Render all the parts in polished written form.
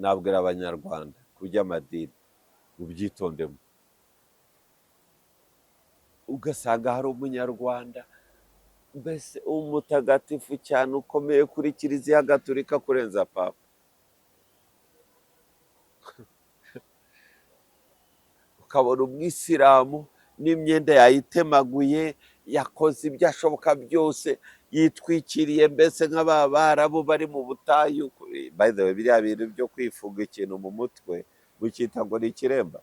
Nabwira Abanyarwanda ku by'amadini ubyitondemo. Ugasanga hari Umunyarwanda mbese umutagatifu cyane ukomeye kuri Kiliziya Gatolika kurenza Papa. Ukabona Umwisilamu n'imyenda yayitemaguye, yakoze ibyo ashoboka byose, yitwikiriye mbese nk'aba Barabu bari mu butayu. By the way, biriya bintu byo kwifunga ikintu mu mutwe mukita ngo ni ikiremba,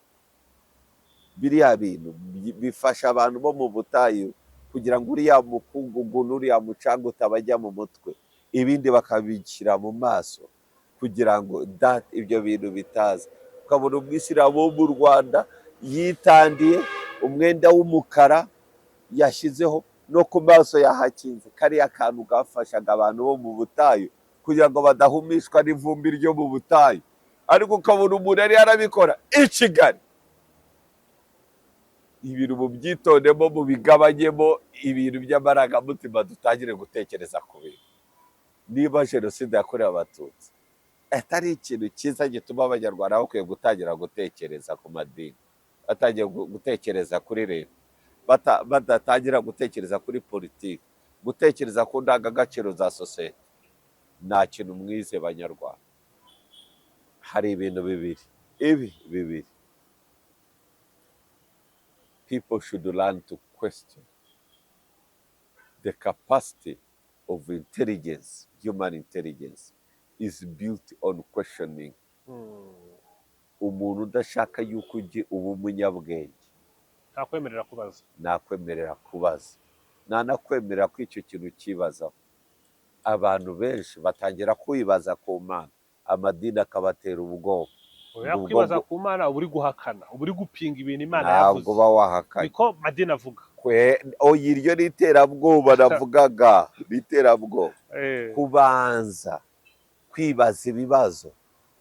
biriya bintu bifasha abantu bo mu butayu kugira ngo uriya mukungugu n'uriya mucanga utabajya mu mutwe, ibindi bakabishyira mu maso kugira ngo ibyo bintu bitaza. Ukabona Umwisilamu wo mu Rwanda yitandiye umwenda w'umukara, yashyizeho no ku maso yahakinze kariya kantu gafashaga abantu bo mu butayu kugira ngo badahumishwa n'ivumbi ryo mu butayu. Ariko ukabona umuntu yari yarabikora i Kigali. Ibintu mubyitondemo, mubigabanyemo ibintu by'amarangamutima, dutangire gutekereza ku bintu. Niba Jenoside yakorewe Abatutsi atari ikintu cyiza gituma Abanyarwanda bakwiye gutangira gutekereza ku madini, batangiye gutekereza kuri leta, badatangira gutekereza kuri politiki, gutekereza ku ndangagaciro za sosiyete, nta kintu mwize, Banyarwanda. Hari ibintu bibiri, ibi bibiri: people should learn to question the capacity of intelligence. Human intelligence is built on questioning. Umuntu udashaka yuko ujya uba umunyabwenge ntakwemerera kubaza. Nakwemerera kubaza, ntanakwemerera ko icyo kintu cyibazaho. Abantu benshi batangira kwibaza ku Mana, amadini akabatera ubwoba. Oya, Ubwo kwibaza ku Mana uba uri guhakana, uba uri gupinga ibintu Imana Ntabwo yavuze. uba wahakanye. Niko madini avuga. Oya, iryo ni iterabwoba navugaga, ni iterabwoba. Kubanza kwibaza ibibazo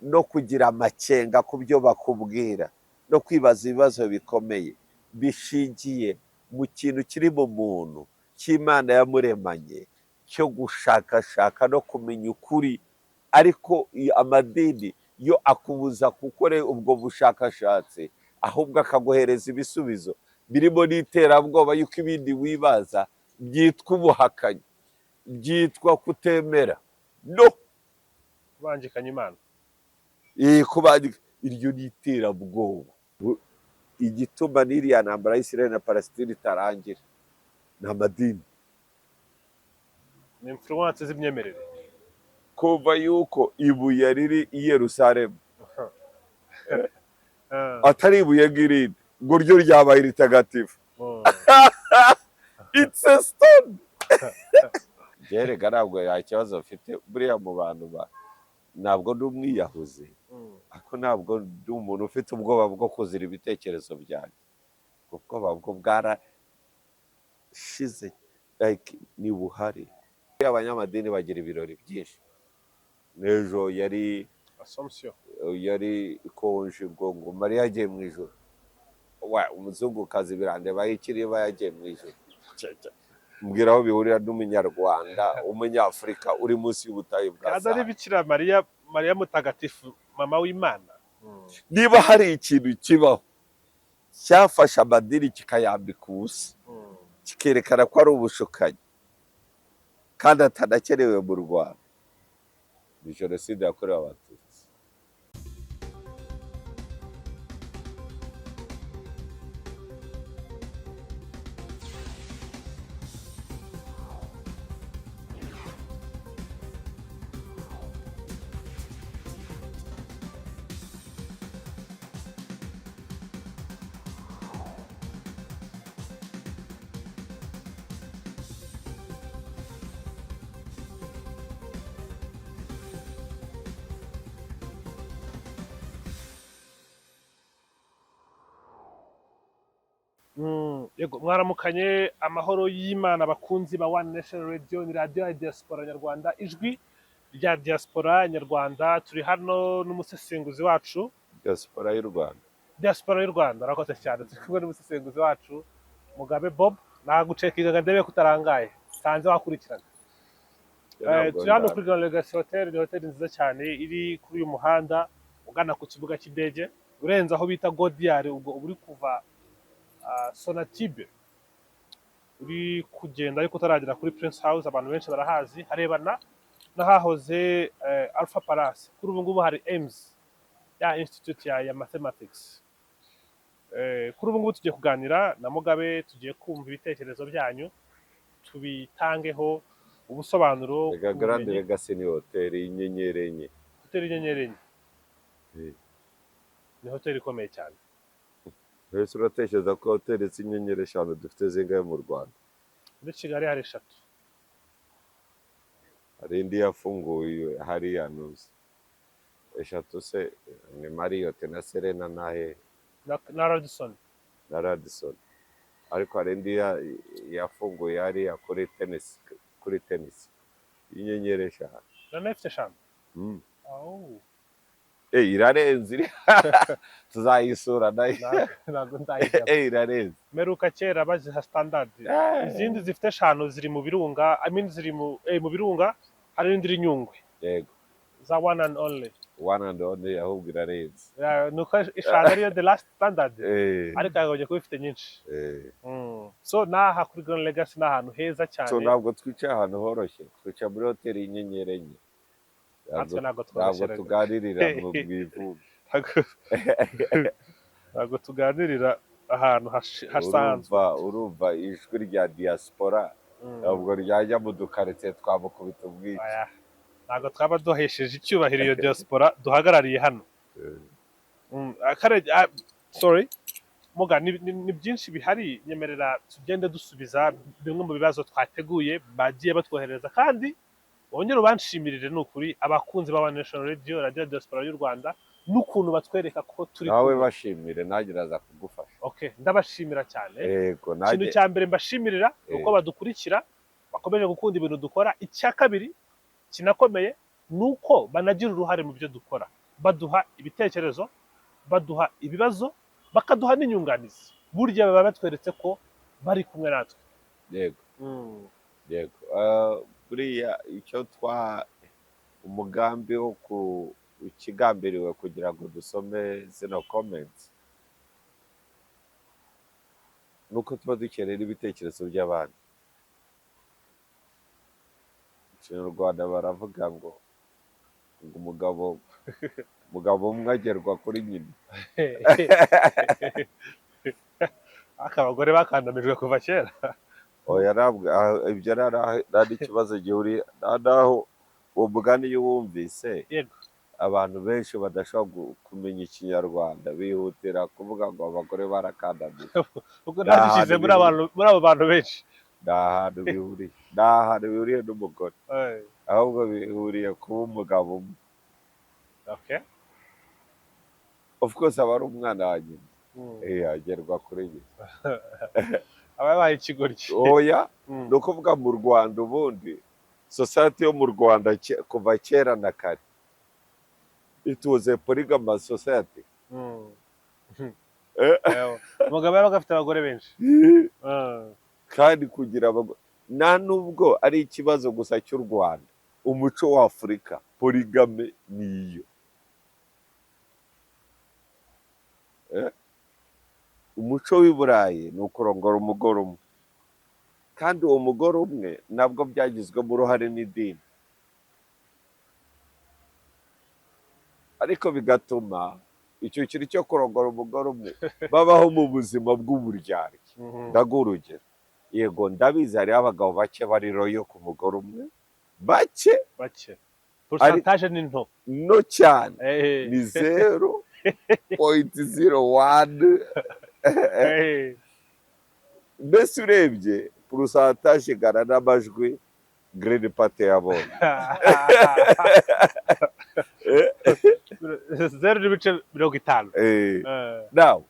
no kugira amakenga ku byo bakubwira no kwibaza ibibazo bikomeye bishingiye mu kintu kiri mu muntu cy'Imana yamuremanye cyo gushakashaka no kumenya ukuri. Ariko amadini yo akubuza gukora ubwo bushakashatsi, ahubwo akaguhereza ibisubizo birimo n'iterabwoba yuko ibindi wibaza byitwa ubuhakanyi, byitwa kutemera no kubangikanya Imana. Kubandika iryo ni iterabwoba. Igituma n'iriya ntambara y'Isirayeli na Palestine itarangira ni amadini. Ni influence z'imyemerere. Kuva yuko ibuye riri i Yerusalemu atari ibuye nk'irindi, ngo ryo ryabaye ritagatifu. It's a stone. Byereka ntabwo nta kibazo mfite buriya mu bantu ba ntabwo ndi umwiyahuzi, ariko ntabwo ndi umuntu ufite ubwoba bwo kuzira ibitekerezo byanjye. Ubwoba bwo bwarashize, like ni buhari. Abanyamadini bagira ibirori byinshi. N'ejo yari Assumption. Yari ikonje ngo Mariya yagiye mu ijoro. Wa umuzungukazi birandeba ikiriba yagiye mu ijoro. Mbwira aho bihurira n'Umunyarwanda, Umunyafurika uri munsi y'ubutayu bwa Kandi ari Sahara. Bikira Mariya, Mariya mutagatifu, mama w'Imana. Niba hari ikintu kibaho cyafashe amadini kikayambika ubusa, kikerekana ko ari ubushukanyi kandi atanakenewe mu Rwanda, ni Jenoside yakorewe Abatutsi. Yego, mwaramukanye amahoro y'Imana, abakunzi ba One Nation Radio. Ni radiyo ya diaspora nyarwanda, ijwi rya diaspora nyarwanda. Turi hano n'umusesenguzi wacu. Diaspora y'u Rwanda. Diaspora y'u Rwanda, arakoze cyane. Turi kumwe n'umusesenguzi wacu Mugabe Bob. Nagucekingaga ndebe ko utarangaye, sanze wakurikiraga. Ntabwo Turi hano ndara. kuri Grand Legacy Hotel. Ni hoteli nziza cyane iri kuri uyu muhanda. Ugana ku kibuga cy'indege, urenze aho bita Godiyari, ubwo uba uri kuva Sonatube, uri kugenda ariko utaragera kuri Prince House. Abantu benshi barahazi, harebana n'ahahoze Alpha Palace. Kuri ubu ngubu hari AIMS, ya institute ya mathematics. Kuri ubu ngubu tugiye kuganira na Mugabe, tugiye kumva ibitekerezo byanyu, tubitangeho ubusobanuro Reka ku Grand bumenyi. Legacy ni hoteli y'inyenyeri 4. Hoteli inyenyeri 4. Ni hoteli ikomeye cyane. Mbese uratekereza ko hoteli z'inyenyeri 5 dufite zingahe mu Rwanda? Muri Kigali hari eshatu. Hari indi yafunguye hariya ntuzi. Eshatu se ni Marriott na Serena na he? Na Radisson. Na Radisson, ariko hari indi yafunguye hariya kuri tenisi y'inyenyeri 5. Na ifite 5? Mm. Oh. Eh, irarenze iri, tuzayisura nayo. Ntabwo ndayijyamo. Eh, irarenze. Meruka kera baziha standard. Izindi zifite 5 ziri mu Birunga, I mean ziri mu Birunga, hari n'indi iri Nyungwe. Za One and Only. One and Only ahubwo irarenze. Yeah, nuko 5 ariyo the last standard, ariko yakagombye kuba ifite nyinshi. So n'aha kuri Grand Legacy ni ahantu heza cyane. So ntabwo twicaye ahantu horoshye, twicaye muri hoteli y'inyenyeri 4. Natwe ntabwo Ntabwo tworoshye rero. tuganirira mu ivumbi. Ntabwo tuganirira ahantu hasanzwe. Urumva ijwi rya diaspora ntabwo ryajya mu dukaritsiye, twamukubita ubwica. Oya, ntabwo twaba duhesheje icyubahiro iyo diaspora duhagarariye hano. Sorry Muga, ni byinshi bihari. Nyemerera tugende dusubiza bimwe mu bibazo twateguye bagiye batwohereza, kandi wongere ubanshimirire, ni ukuri, abakunzi ba One Nation Radio, Radio Diaspora y'u Rwanda, n'ukuntu batwereka ko turi Nawe kumwe. bashimire, nanjye uraza kugufasha. Okay, ndabashimira cyane. Yego. Ikintu Nanjye cya mbere mbashimirira ni uko badukurikira, bakomeje gukunda ibintu dukora. Icya kabiri kinakomeye ni uko banagira uruhare mu byo dukora, baduha ibitekerezo, baduha ibibazo, bakaduha n'inyunganizi. Burya baba batweretse ko bari kumwe natwe. Yego. Buriya icyo twa umugambi wo ku ikigambiriwe kugira ngo dusome zino comments ni uko tuba dukeneye n'ibitekerezo by'abandi. Mu Kinyarwanda baravuga ngo umugabo umwe agerwa kuri nyina. Aka abagore bakandamijwe kuva kera. Oya, ntabwo ibyo nta n'ikibazo gihuriye, nta naho uwo mugani. Iyo uwumvise, abantu benshi badashobora kumenya Ikinyarwanda bihutira kuvuga ngo abagore barakandamijwe. Ubwo Nta nagishyize hantu muri abantu, muri abo bantu benshi. Nta hantu bihuriye, nta hantu bihuriye n'umugore, ahubwo bihuriye kuba umugabo umwe. Of course aba ari umwana wa nyina. Agerwa kuri nyina. Aba yabaye ikigoryi. Oya, ni ukuvuga mu Rwanda, ubundi society yo mu Rwanda kuva kera na kare it was a polygamous society. Ewa. Umugabo yabaga afite abagore benshi. Kandi kugira abagore nta nubwo ari ikibazo gusa cy'u Rwanda. Umuco wa Afurika, polygamy niyo. Umuco w'i Burayi ni ukurongora umugore umwe, kandi uwo mugore umwe nabwo byagizwemo uruhare n'idini, ariko bigatuma icyo kintu cyo kurongora umugore umwe babaho mu buzima bw'uburyarya. Ndaguha urugero. Yego, ndabizi, hariho abagabo bake bari loyal ku mugore umwe, bake. Bake, pourcentage ni nto. No cyane. Ni 0.01. Mbese urebye pourcentage ingana n'amajwi Green Party yabonye. 0.50. Now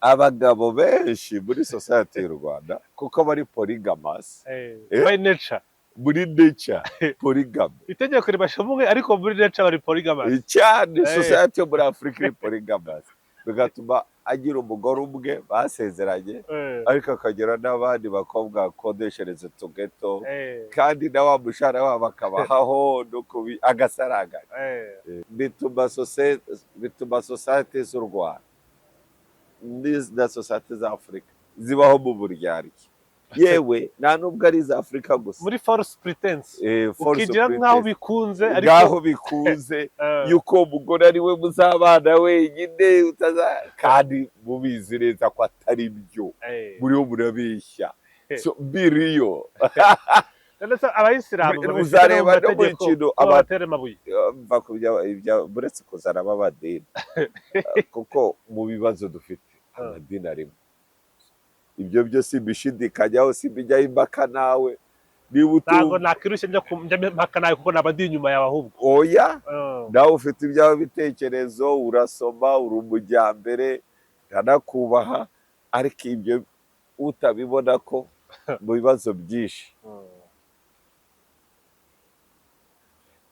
abagabo benshi muri society y'u Rwanda, kuko bari polygamous By nature. Muri nature polygamy. Itegeko ribasha umwe, ariko muri nature bari polygamous. Cyane. Society yo muri Afurika iri polygamous, bigatuma agira umugore umwe basezeranye, ariko akagira n'abandi bakobwa akodeshereza utugeto, kandi na wa mushahara wabo akabahaho no kubi agasaranganya. Bituma société z'u Rwanda na société za Afurika zibaho mu buryarya. Yewe, nta nubwo ari iza Afurika gusa. Muri false pretense. False ukigira nk'aho pretense. bikunze, ariko Ngaho bikunze, yuko umugore ari we muzabana wenyine utaza, kandi mubizi neza ko atari byo. Muriho murabeshya. So biriyo. Ndetse abayisilamu babifite no mu Uzareba no mu mategeko kintu ko babatera amabuye. Mva ku uretse kuzanamo amadini, kuko mu bibazo dufite amadini arimo. Ibyo byo simbishidikanyaho, simbijyaho impaka nawe niba Ntabwo utumva. nakirushye njya mpaka nawe, kuko naba ndi inyuma yawe ahubwo. Oya, nawe ufite ibyawe bitekerezo, urasoma, uri umujyambere, ndanakubaha, ariko ibyo utabibona ko mu bibazo byinshi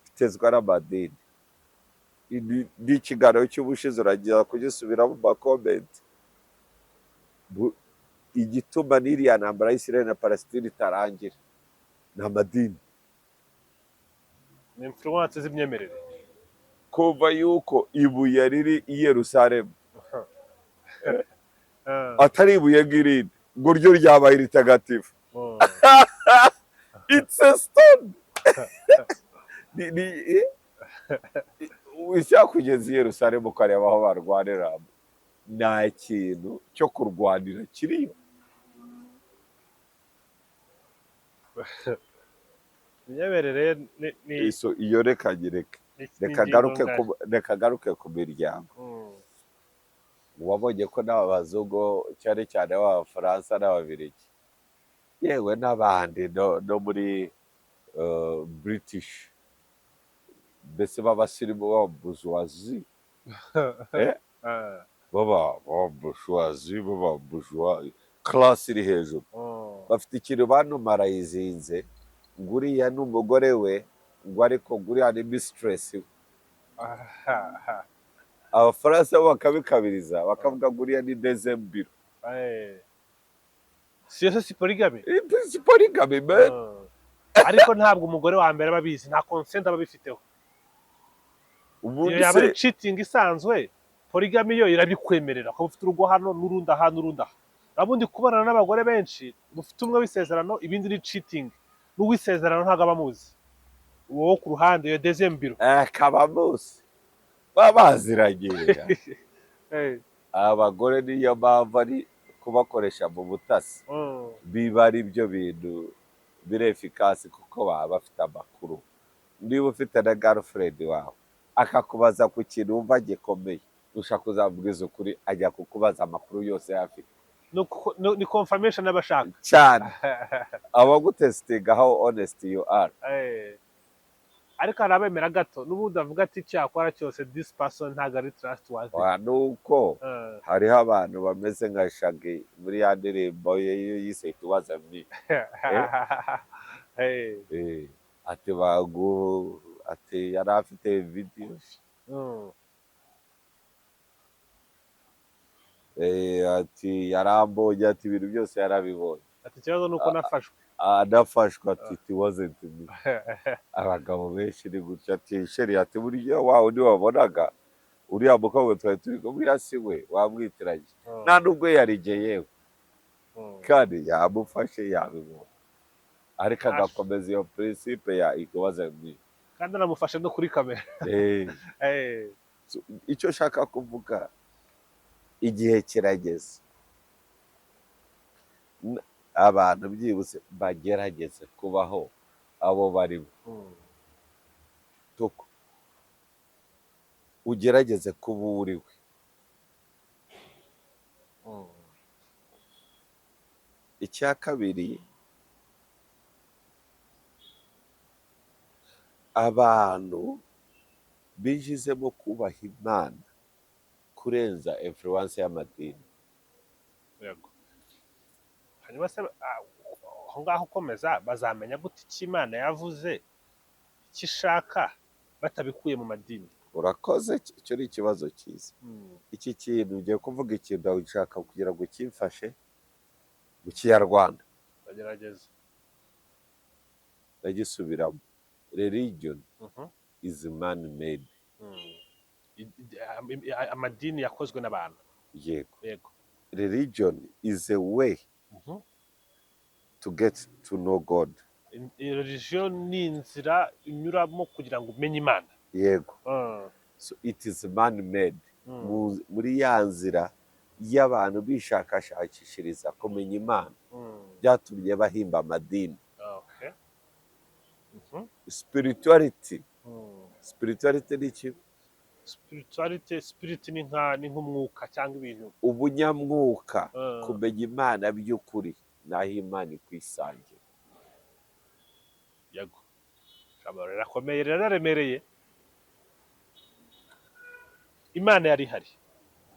bitezwa n'amadini. N'ikiganiro cy'ubushize uragira kugisubiramo mu ma comments. Igituma n'iriya ntambara y'Isirayeli na Palestine itarangira ni amadini. Ni influence z'imyemerere. Kumva yuko ibuye riri i Yerusalemu atari ibuye nk'irindi, ngo ryo ryabaye ritagatifu. It's a stone. Ushaka kugeza i Yerusalemu ukareba aho barwanira, nta kintu cyo kurwanira kiriyo. Imyemerere ni So, iyo reka nyireke. Ni Reka ingingo ngaruke ngari. Reka ngaruke ku miryango. Wabonye ko n'aba bazungu, cyane cyane b'Abafaransa n'Ababiligi, yewe n'abandi no muri British, mbese b'abasirimu, b'ababujuwazi, baba bourgeoisie, baba bourgeois, class iri hejuru, bafite ikintu banomarayizinze ngo uriya ni umugore we, ngo ariko ngo uriya ni mistress we. Abafaransa bo bakabikabiriza, bakavuga ngo uriya ni deuxième bureau. Si yo se si polygamy? Si polygamy, man. Ariko ntabwo umugore wa mbere aba abizi, nta consent aba abifiteho. Iyo Ubundi yaba ari se cheating isanzwe. Polygamy yo irabikwemerera, ukaba ufite urugo hano n'urundi aha n'urundi aha. Ubundi kubonana n'abagore benshi, uba ufite umwe w'isezerano, ibindi ni cheating. N'uw'isezerano ntabwo aba amuzi, uwo wo ku ruhande, iyo deuxième bureau. Kaba bose baba baziranye. Abagore niyo mpamvu ari kubakoresha mu butasi, biba ari byo bintu biri efficace, kuko baba bafite amakuru. Niba ufite na girlfriend wawe akakubaza ku kintu wumva gikomeye, ushaka kuzamubwiza ukuri, ajya kukubaza amakuru yose afite. Ni confirmation n'abashaka. Cyane, aba agutesitinga how honest you are. Ariko hari abemera gato n'ubundi avuga ati icyo yakora cyose, this person ntabwo ari trustworthy. Wa, nuko hariho abantu bameze nka Shaggy muri ya ndirimbo ye yise "It Wasn't Me". Ati bagu ati yari afite video. Ati yarambonye, ati ibintu byose yarabibonye. Ati ikibazo ni uko nafashwe. Anafashwe, ati "It wasn't me." Abagabo benshi ni gutya, ati chérie, ati burya wa wundi wabonaga, uriya mukobwa twari turi kumwe, buriya si we, wamwitiranye. Nta nubwo yarigeye yewe. Kandi yamufashe, yabibonye, ariko agakomeza iyo principe ya "It wasn't me". Kandi anamufashe no kuri kamera. So, icyo nshaka kuvuga, igihe kirageze abantu byibutse bagerageze kubaho abo barimo. Tuko ugerageze kuba uwo uri we. Icya kabiri, abantu bijizemo kubaha Imana kurenza influence y'amadini. Yego. Hanyuma se aho ngaho ukomeza, bazamenya gute icyo Imana yavuze, icyo ishaka, batabikuye mu madini? Urakoze, icyo ni ikibazo cyiza. Iki kintu ugiye kuvuga, ikintu ushaka kugira ngo ukimfashe mu Kinyarwanda. Ndagerageza. Ndagisubiramo: religion is man made. Amadini yakozwe n'abantu. Yego. Yego. Religion is a way to get to know God. Religion ni inzira unyuramo kugira ngo umenye Imana. Yego. So it is man made. Muri ya nzira y'abantu bishakashakishiriza kumenya Imana, byatumye bahimba amadini. Spirituality. Spirituality ni iki? Spirituality, spirit ni nk'umwuka cyangwa ibintu. Ubunyamwuka. Kumenya Imana by'ukuri, naho Imana ikwisangira. Yego, ijambo rirakomeye, riraremereye. Imana yari ihari.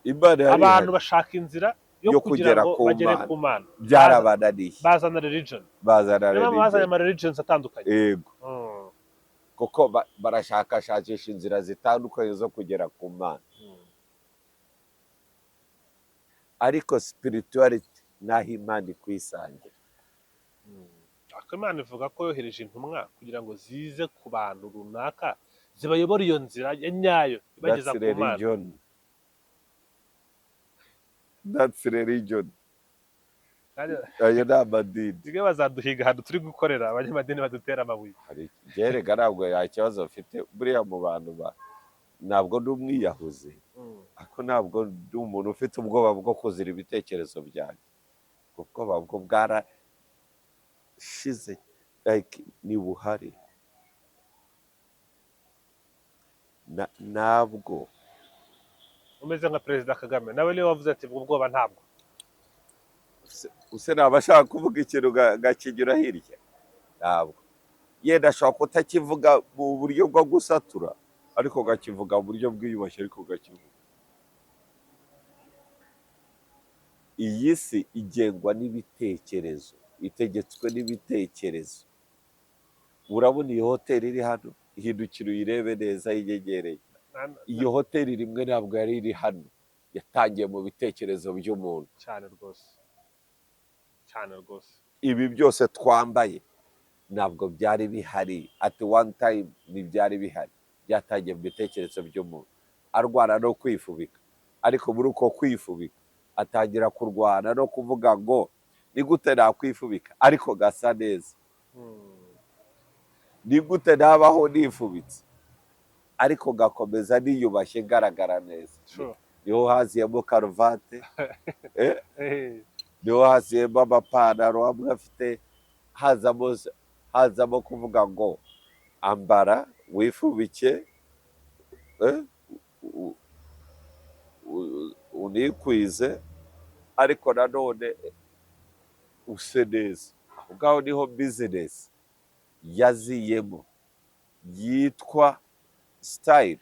Imana yari Abantu ihari. bashaka inzira yo Yo kugira kugera ngo ku bagere Mana. ku Mana. Byarabananiye. Bazana religion. Bazana Niyo mpamvu bazanye religion. ama religions atandukanye. Yego, kuko barashakashakisha inzira zitandukanye zo kugera ku Mana. Ariko spirituality, naho Imana ikwisangira. Ariko Imana ivuga ko yohereje intumwa kugira ngo zize ku bantu runaka, zibayobore iyo nzira ya nyayo ibageza That's ku Mana. religion, that's religion. Ayo ni amadini. Bimwe bazaduhiga ahantu turi gukorera, abanyamadini badutera amabuye. Hari byerega, ntabwo nta kibazo mfite buriya mu bantu ba, ntabwo ndi umwiyahuzi, ariko ntabwo ndi umuntu ufite ubwoba bwo kuzira ibitekerezo byanjye. Ubwoba bwo bwarashize, like ni buhari. Ntabwo. Umeze nka Perezida Kagame, nawe niwe wavuze ati ubwo bwoba ntabwo. Use naba ashaka kuvuga ikintu gakinyura hirya, ntabwo yenda ashobora kutakivuga mu buryo bwo gusatura, ariko gakivuga mu buryo bwiyubashye, ariko gakivuga. Iyi si igengwa n'ibitekerezo, itegetswe n'ibitekerezo. Urabona iyi hoteli iri hano? Hindukira uyirebe neza yiyegereye. Iyo hoteli rimwe ntabwo yari iri hano, yatangiye mu bitekerezo by'umuntu. Cyane rwose, cyane rwose. Ibi byose twambaye ntabwo byari bihari at one time, ntibyari bihari. Byatangiye mu bitekerezo by'umuntu arwana no kwifubika, ariko muri uko kwifubika atangira kurwana no kuvuga ngo: "Ni gute nakwifubika ariko gasa neza? Ni gute nabaho nifubitse ariko gakomeza niyubashye, ngaragara neza?" Niho haziyemo karuvate, niho haziyemo amapantaro amwe afite, hazamo kuvuga ngo ambara wifubike, unikwize, ariko nanone use neza. Aho ngaho niho business yaziyemo yitwa style.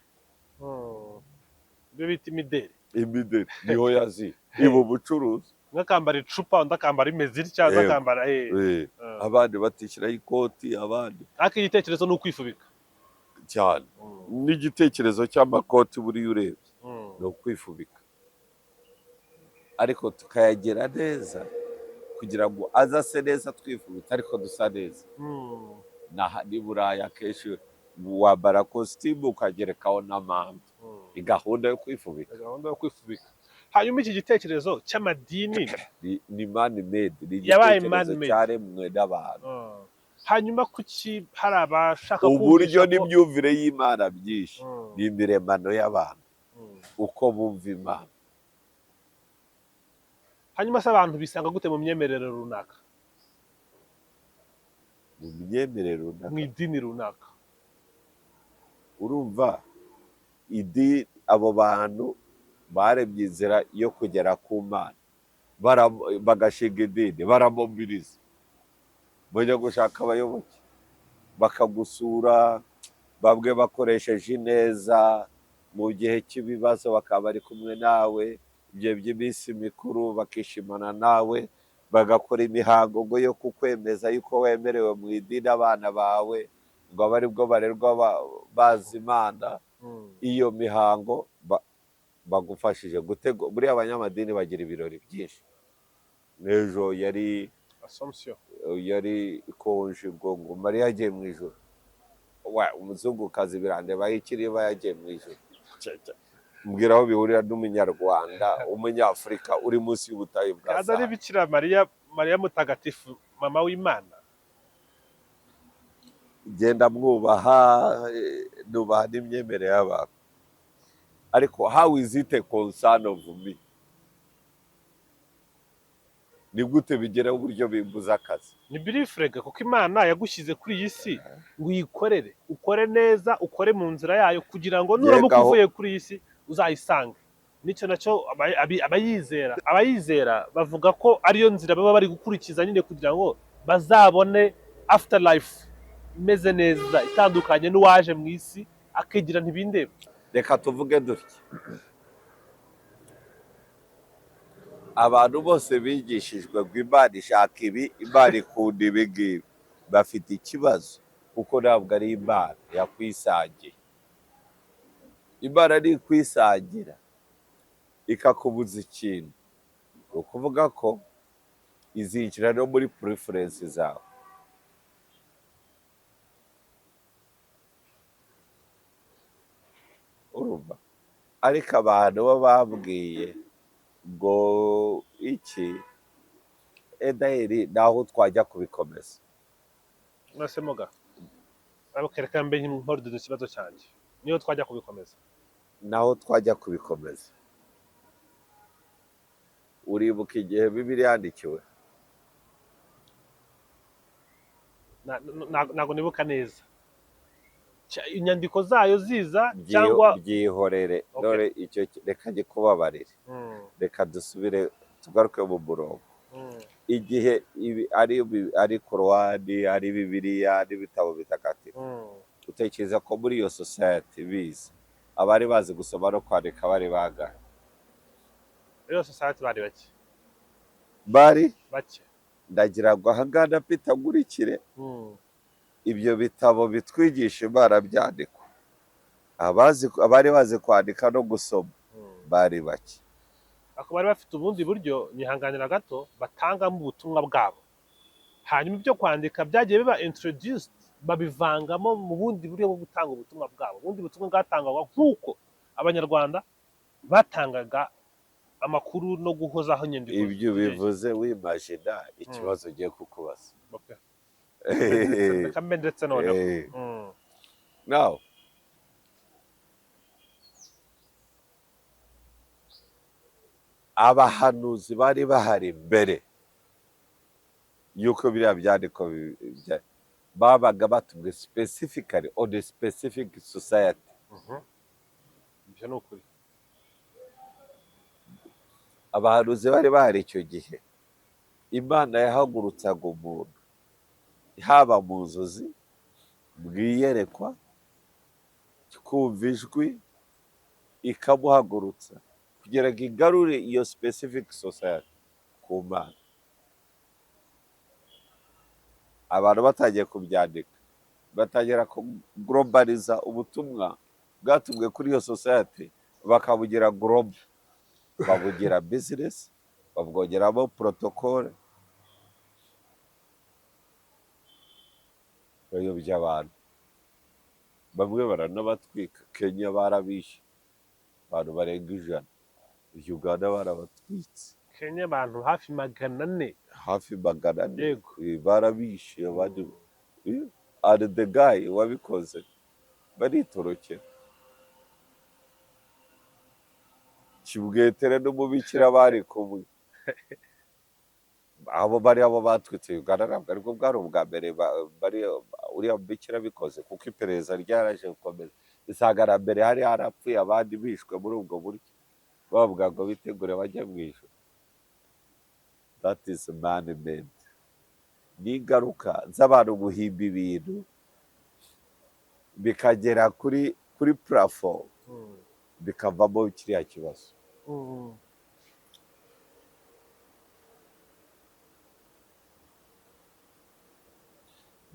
Ibyo bita imideli. Imideli niho yaziye, iba ubucuruzi. Umwe akambara icupa, undi akambara imeze itya, undi akambara Abandi batishyiraho ikoti, abandi Ariko igitekerezo ni ukwifubika. Cyane. N'igitekerezo cy'amakoti buriya urebye ni ukwifubika, ariko tukayagira neza kugira ngo aze ase neza twifubitse, ariko dusa neza. Ni Buraya akenshi wambara kositimu ukagerekaho n'amambi. Ni gahunda yo kwifubika. Gahunda yo kwifubika. Hanyuma iki gitekerezo cy'amadini Ni man made, ni Yabaye igitekerezo man-made. cyaremwe n'abantu. Hanyuma kuki hari abashaka Uburyo kumvisha ko n'imyumvire y'Imana byinshi ni imiremano y'abantu, uko bumva Imana. Hanyuma se abantu bisanga gute mu myemerere runaka? Mu myemerere runaka? Mu idini runaka. Urumva idi, abo bantu baremye inzira yo kugera ku Mana, bagashinga idini, baramobiriza, bajya gushaka abayoboke, bakagusura, bamwe bakoresheje ineza mu gihe cy'ibibazo, bakaba bari kumwe nawe ibihe by'iminsi mikuru, bakishimana nawe, bagakora imihango ngo yo kukwemeza yuko wemerewe mu idini, abana bawe ngo abe aribwo barerwa bazi Imana. Iyo mihango bagufashije gutegura. Buriya abanyamadini bagira ibirori byinshi. N'ejo yari Assumption. Yari ikonje ngo Mariya yagiye mu ijuru. Wa umuzungukazi birandeba ikiriba yagiye mu ijuru. Mbwira aho bihurira n'umunyarwanda, umunyafurika uri munsi y'ubutayu bwa Kandi ari Sahara. Bikira Mariya, Mariya mutagatifu, mama w'Imana. Genda mwubaha, nubaha n'imyemerere y'abantu, ariko how is it a concern of me? Ni gute bigera uburyo bimbuza akazi? Ni belief rega, kuko Imana yagushyize kuri iyi si ngo uyikorere, ukore neza, ukore mu nzira yayo, kugira ngo nuramuka Yego, aho- uvuye kuri iyi si uzayisange. Nicyo nacyo abayizera bavuga ko ariyo nzira baba bari gukurikiza nyine, kugira ngo bazabone afterlife imeze neza, itandukanye n'uwaje mu isi akigira ntibindeba. Reka tuvuge dutya: abantu bose bigishijwe ngo Imana ishaka ibi, Imana ikunda ibi ngibi, bafite ikibazo, kuko ntabwo ari Imana yakwisangiye. Imana ni ikwisangira ikakubuza ikintu, ni ukuvuga ko izinjira no muri preference zawe. Urumva? Ariko abantu bo babwiye ngo iki edaheri, naho twajya kubikomeza. Mwese muga reka mbe nkoruduza ikibazo cyanjye, niyo twajya kubikomeza. Naho twajya kubikomeza, uribuka igihe Bibiliya yandikiwe? Ntabwo nibuka neza. Inyandiko zayo ziza cyangwa Byihorere. Okay. Dore icyo reka gikubabarire. Reka dusubire, tugaruke mu murongo. Igihe ibi ari Korowani, ari Bibiliya n'ibitabo bitagatifu, utekereza ko muri iyo society bize abari bazi gusoma no kwandika bari bangahe? Rero society bari bake. Bari Bake. Ndagira ngo ahangana Peter nkurikire. Ibyo bitabo bitwigisha Imana byandikwa, abazi, abari bazi kwandika no gusoma bari bake. Ariko bari bafite ubundi buryo, nyihanganira gato, batangamo ubutumwa bwabo. Hanyuma ibyo kwandika byagiye biba introduced, babivangamo mu bundi buryo bwo gutanga ubutumwa bwabo. Ubundi butumwa bwatangwaga nk'uko Abanyarwanda batangaga amakuru no guhozaho inyandiko. Ibyo bivuze wimagina ikibazo ugiye kukubaza. Okay. Reka mbe ndetse noneho. Now abahanuzi bari bahari mbere yuko biriya byandiko babaga batumwe specifically on a specific society. Ibyo ni ukuri. Abahanuzi bari bahari icyo gihe, Imana yahagurutsaga umuntu, haba mu nzozi, mu iyerekwa, kumva ijwi, ikamuhagurutsa kugira ngo igarure iyo specific society ku Mana. Abantu batangiye kubyandika, batangira kuglobaliza ubutumwa bwatumwe kuri iyo society, bakabugira global, babugira business, babwongeramo protocole, bayobya abantu, bamwe baranabatwika. Kenya barabishe abantu barenga 100, Uganda barabatwitse. Kenya abantu hafi 400. Hafi 400. Yego. Barabishe abandi, and the guy wabikoze baritorokera. Kibwetere n'umubikira bari kumwe, abo bari abo batwitse Uganda. Ntabwo aribwo bwari ubwa mbere bari uriya mubikira bikoze, kuko iperereza ryaraje gukomeza risanga na mbere hari harapfuye abandi bishwe muri ubwo buryo, bavuga ngo bitegure bajye mu ijuru. That is man made. Ni ingaruka z'abantu guhimba ibintu bikagera kuri plafond, bikavamo kiriya kibazo.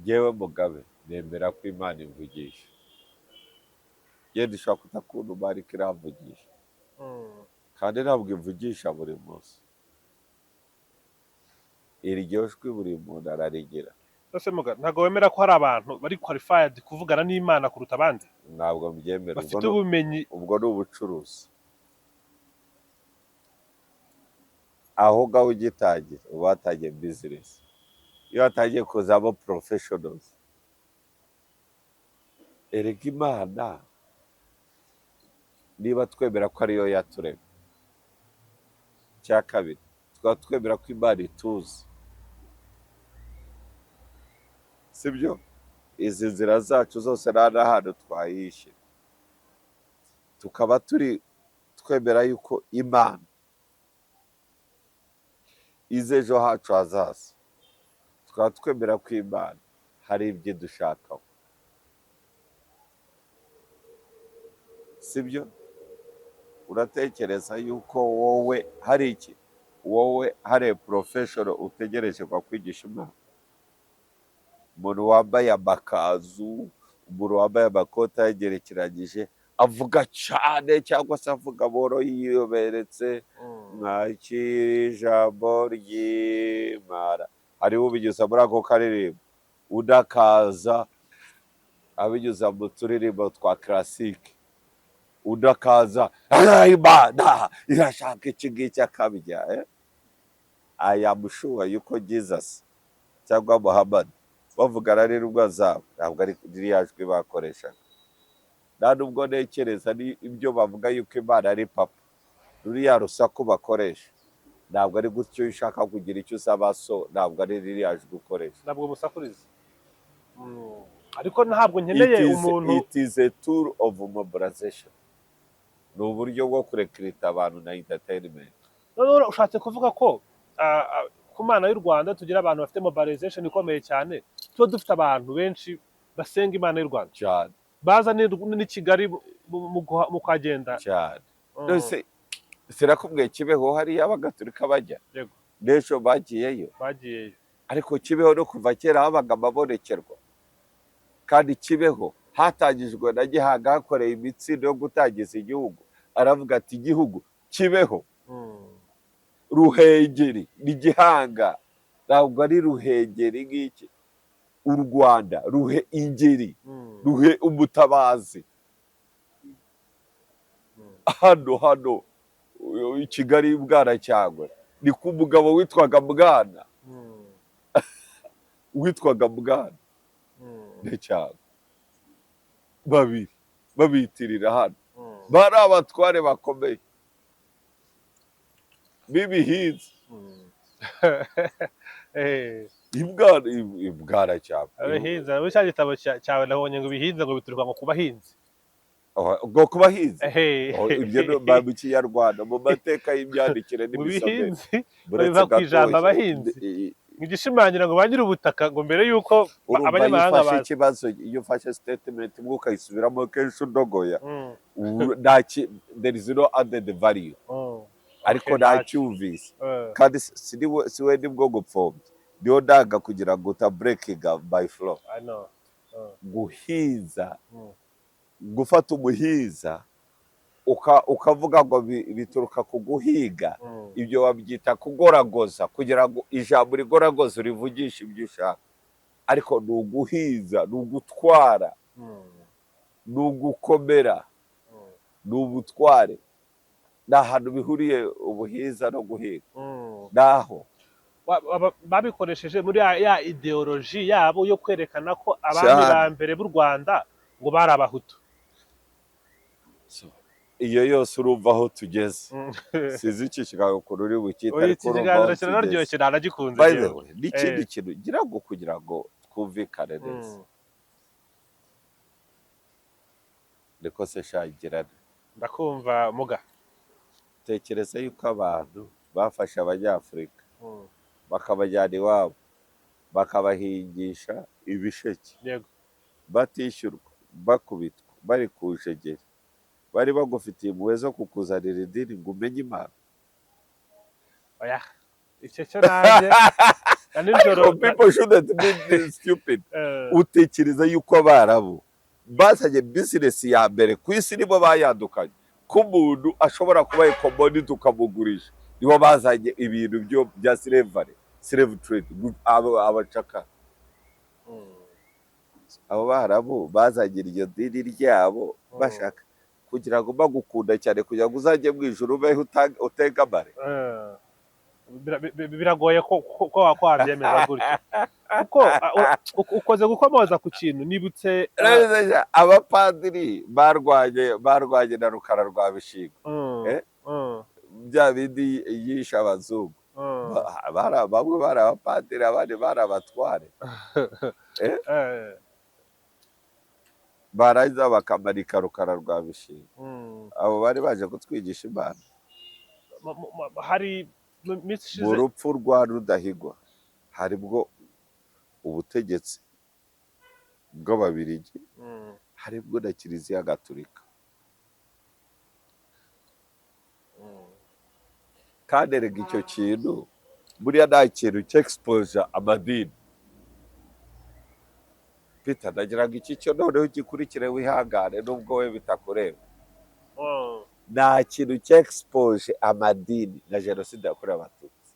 Jyewe Mugabe nemera ko Imana imvugisha. Yenda ishobora kutakunduma ariko iramvugisha, kandi ntabwo imvugisha buri munsi. Iryo jwi buri muntu ararigira. Ese muga, ntabwo wemera ko hari abantu bari qualified kuvugana n'Imana kuruta abandi? Ntabwo mbyemera. Ubwo Bafite ubumenyi. Ubwo ni ubucuruzi. Aho ngaho ugitangira uba watangiye business. Iyo hatangiye kuzamo professionals, erega Imana, niba twemera ko ariyo yaturemye, cya kabiri tukaba twemera ko Imana ituzi, sibyo? Izi nzira zacu zose nta n'ahantu twayishyira, tukaba turi twemera yuko Imana izi ejo hacu hazaza, tukaba twemera ko Imana hari ibyo idushakaho, sibyo? Uratekereza yuko wowe hari iki, wowe hari professional utegereje kwa kwigisha Imana? Umuntu wambaye amakanzu, umuntu wambaye amakoti yagerekeranyije, avuga cyane cyangwa se avuga buhoro yiyoberetse, mwakira ijambo ry'Imana, hariho ubinyuza muri ako karirimbo, undi akaza abinyuza mu turirimbo twa classique, undi akaza: "Ah, Imana irashaka iki ngiki", akabijya, eh? I am sure yuko Jesus cyangwa Muhammad bavugana n'intumwa zabo ntabwo ari ririya jwi bakoreshaga. Nta nubwo ntekereza ni ibyo bavuga yuko Imana ari papa, ruriya rusaku bakoresha ntabwo ari gutyo. Iyo ushaka kugira icyo usaba so, ntabwo ari ririya jwi ukoresha. Ntabwo musakuriza. Ariko ntabwo nkeneye umuntu. It is a tool of mobilization, ni uburyo bwo kurecruita abantu na entertainment. Noneho ushatse kuvuga ko ku Mana y'u Rwanda tugira abantu bafite mobilization ikomeye cyane, tuba dufite abantu benshi basenga Imana y'u Rwanda? Cyane. Baza n'i Kigali mu kuhagenda. Cyane. None sirakubwiye Kibeho hariya Abagatulika bajya? Yego. N'ejo bagiyeyo. Bagiyeyo. Ariko Kibeho no kuva kera habaga amabonekerwa, kandi Kibeho hatangijwe na Gihanga, hakoreye imitsindo yo gutangiza igihugu, aravuga ati: "Igihugu Kibeho." Ruhengeri ni Gihanga, ntabwo ari Ruhengeri ngiki u Rwanda ruhe ingeri, ruhe umutabazi. Hano i Kigali Bwanacyangwe ni ku mugabo witwaga Bwana, witwaga Bwana Cyangwe, babiri babitirira hano, bari abatware bakomeye b'ibihinzi. Ibwanacyambwe. Abahinzi muri cya gitabo cyawe nabonye ngo ibihinzi ngo bituruka ngo ku bahinzi. Ngo ku bahinzi? Eh. Oh, ibyo ni mu Kinyarwanda, mu mateka y'imyandikire Mu n'imisomere. bihinzi Buretse biva ku ijambo gatoya. abahinzi, igishimangira ngo ba nyir'ubutaka ngo mbere y'uko Urumva iyo abanyamahanga ufashe baza. ikibazo, iyo ufashe statement imwe ukayisubiramo kenshi udogoya, there is no added value, ariko Okay, ntacyo. ntacyumvise. Kandi si we nibwo gupfobya, niyo ndanga kugira ngo uta breakinga my flow. I know. Guhiza, gufata umuhiza ukavuga ngo bituruka ku guhiga, ibyo babyita kugoragoza, kugira ngo ijambo rigoragoza urivugishe ibyo ushaka, ariko ni uguhiza, ni ugutwara, ni ugukomera, ni ubutware. Ni ahantu bihuriye ubuhiza no guhiga, naho. Babikoresheje muri ya ideology yabo yo kwerekana ko abami Cyane. ba mbere b'u Rwanda ngo bari Abahutu. Iyo yose urumva aho tugeze. Sinzi iki kiganiro ukuntu uri bukite, Oya, ariko iki urumva kiganiro aho tugeze. Kiraryoshye, nanagikunze By the njyewe. way, n'ikindi kintu ngira ngo kugira ngo twumvikane neza, niko se shangirana? Ndakumva muga. Tekereza yuko abantu bafashe Abanyafurika bakabajyana iwabo, bakabahingisha ibisheke, batishyurwa, bakubitwa, bari ku njegeri, bari bagufitiye impuhwe zo kukuzanira idini ngo umenye Imana? Oya, icyo cyo nanjye na nijoro. Ariko people shouldn't be this stupid. Utekereza yuko Abarabu Bazanye business ya mbere ku isi, nibo bayandukanye ko umuntu ashobora kuba commodity ukamugurisha. Nibo bazanye ibintu byo bya slavery, slave trade, abacakara. Abo Barabu bazanye iryo dini ryabo bashaka kugira ngo bagukunda cyane, kugira ngo uzajye mu ijuru ubeho utengamare. Biragoye ko wabyemeza gutyo, kuko ukoze gukomoza ku kintu nibutse. Abapadiri barwanye na Rukara rwa Bishingwe, bya bindi yishe abazungu. Bamwe bari abapadiri, abandi bari abatware. Barangiza bakamanika Rukara rwa Bishingwe. Abo bari baje kutwigisha Imana? Hari mu minsi Mu ishize. rupfu rwa Rudahigwa haribwo ubutegetsi bw'Ababirigi, haribwo na Kiliziya Gatolika. Kandi erega icyo kintu buriya nta kintu cyexposa amadini. Peter, ndagira ngo iki cyo noneho ugikurikire wihangane, nubwo we bitakureba. Nta kintu cyexpoje amadini na Jenoside yakorewe Abatutsi.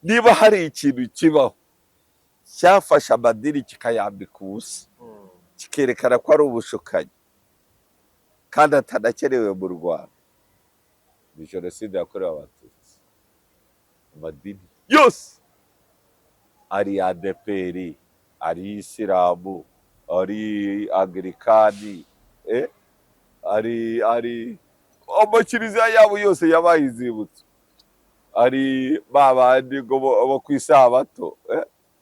Niba hari ikintu kibaho cyafashe amadini kikayambika ubusa, kikerekana ko ari ubushukanyi kandi atanakenewe mu Rwanda, ni Jenoside yakorewe Abatutsi. Amadini yose, ari ADEPR, ari Isilamu, ari Anglikani, ari amakiliziya yabo yose yabaye inzibutso, ari ba bandi ngo bo ku isabato,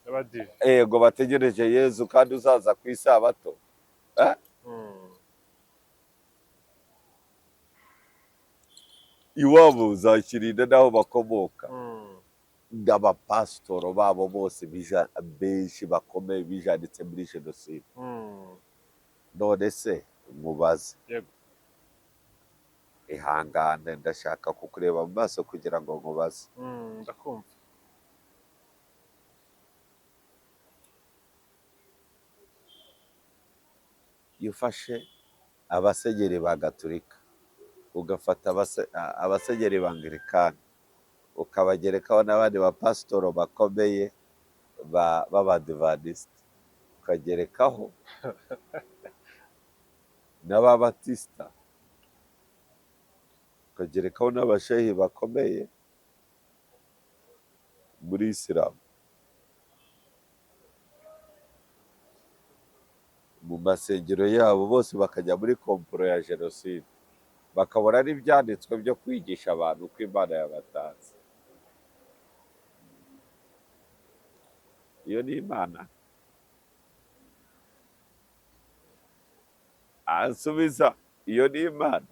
Abadive. Ngo bategereje Yezu kandi uzaza ku isabato. Iwabo za Kirinda n'aho bakomoka, n'abapasitoro babo bose benshi bakomeye bijanditse muri jenoside. None se mubaze? Yego. Ihangane, ndashaka kukureba mu maso kugira ngo nkubaze. Ndakumva. Iyo ufashe abasenyeri ba Gatolika, ugafata abasenyeri ba Anglikani, ukabagerekaho n'abandi bapasitoro bakomeye b'Abadivantisite, ukagerekaho n'Ababatisita, ukagerekaho n'abashehi bakomeye muri Isilamu, mu masengero yabo bose bakajya muri complot ya jenoside, bakabona n'ibyanditswe byo kwigisha abantu uko Imana yabatanze, iyo ni Imana? Ansubiza, iyo ni Imana?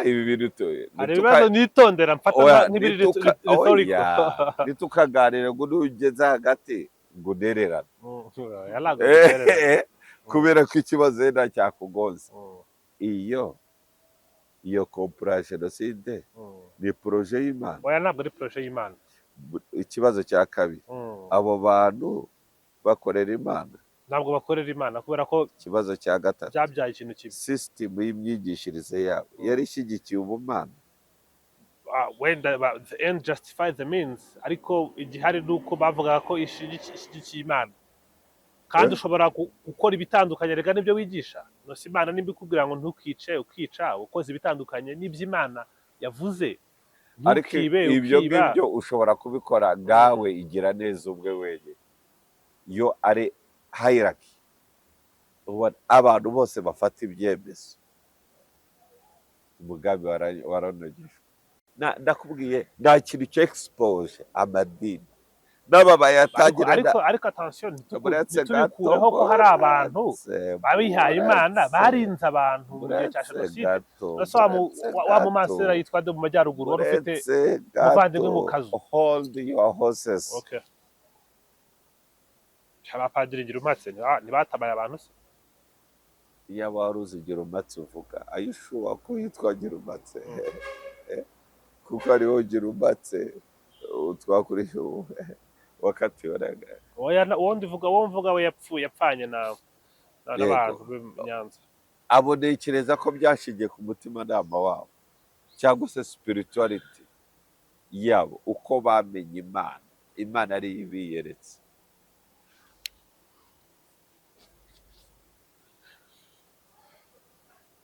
Ibi bintu Hari ibibazo nitondera mfata Oya, nk'ibiri oya, rhetorical. ntitukaganire ngo nugeze hagati ngo untererane. Oya, ntabwo biterera. Kubera ko ikibazo wenda cyakugonze. Iyo complot ya jenoside ni projet y'Imana? Oya, ntabwo ari projet y'Imana. Ikibazo cya kabiri, abo bantu bakorera Imana? Ntabwo bakorera Imana, kubera ko Ikibazo cya gatatu, byabyaye ikintu kibi. sisitemu y'imyigishirize yabo yari ishyigikiye ubumana? Wenda the end justify the means, ariko igihari ni uko bavugaga ko ishyigikiye Imana, kandi ushobora gukora ibitandukanye rega n'ibyo wigisha. Nose Imana nimba ikubwira ngo ntukice, ukica, ukoze ibitandukanye n'ibyo Imana yavuze. Ariko Ntukibe, ibyo ukiba. ngibyo ushobora kubikora ngawe igira neza ubwe wenyine. Iyo ari hierarchy, ubona abantu bose bafata ibyemezo, umugambi waranogejwe. Ndakubwiye, nta kintu cyexpose amadini n'aba Ariko bayatangira. ariko attention, Buretse ntitubikureho gato, ko hari abantu buretse, babihaye Imana buretse, barinze abantu mu gihe cya buretse jenoside. gato, Nose buretse wa mumansera gato, yitwa nde mu majyaruguru wari ufite buretse umuvandimwe mu gato, kazu? Hold your horses. Okay, abapadiri ngira umpatse ntibatabaye abantu se? Iyo wari uzi Girumatse uvuga, ayishuwa ko yitwa Girumatse, kuko ariho Girumatse twakoresha ubu. Wakatiwe Oya, uwo ndivuga, uwo mvuga we yapfuye yapfanye na n'abantu b'i Nyanza. Abo ntekereza ko byashingiye ku mutimanama wabo cyangwa se spirituality yabo, uko bamenye Imana, Imana ariyo ibiyeretse.